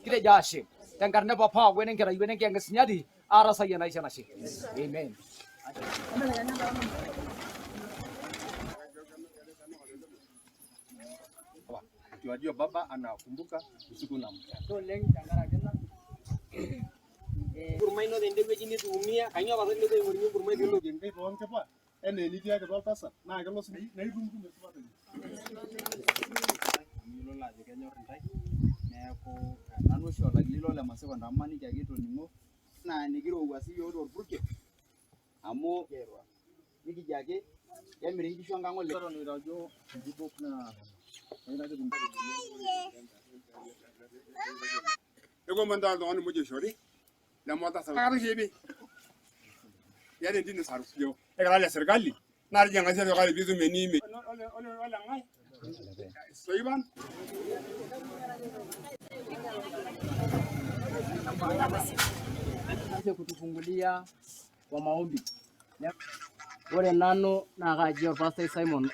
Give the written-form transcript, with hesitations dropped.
Kitejo ashe tenkarna e Papa o enenkerai o enenkiyang'et sinyati arasai enaisho enashe. Amen. Tuwajua baba anakumbuka usiku na mchana. Oleng tenkaraki ina. Enkurma ino tende wueji nitu iumia, kainyoo pasa nilotu aing'orunye enkurma pilo? Enkai toonkipa enaa enitiaki toltasat naa kelo sii naa itumtum esipata inyi. Amu iyiololo ajo kenyor intae, neeku nanu oshi olakili lo Masikon amu imaniki ake itoning'o naa nikirowua sii yiok torpurkel amu nikijo ake kemiri inkishu enkang oleng. Eton ajo enkibok naa Ekomon taa oltung'ani muj oishori leme oltasat. Kata oshi epi. Iata entini saru. Ekira le serkali naa tijing'a serkali piitum eniimie. Ole ole ole ng'ae? Soipan. Kutufungulia kwa maombi. Ore nanu naa kaaji orpastai Simon.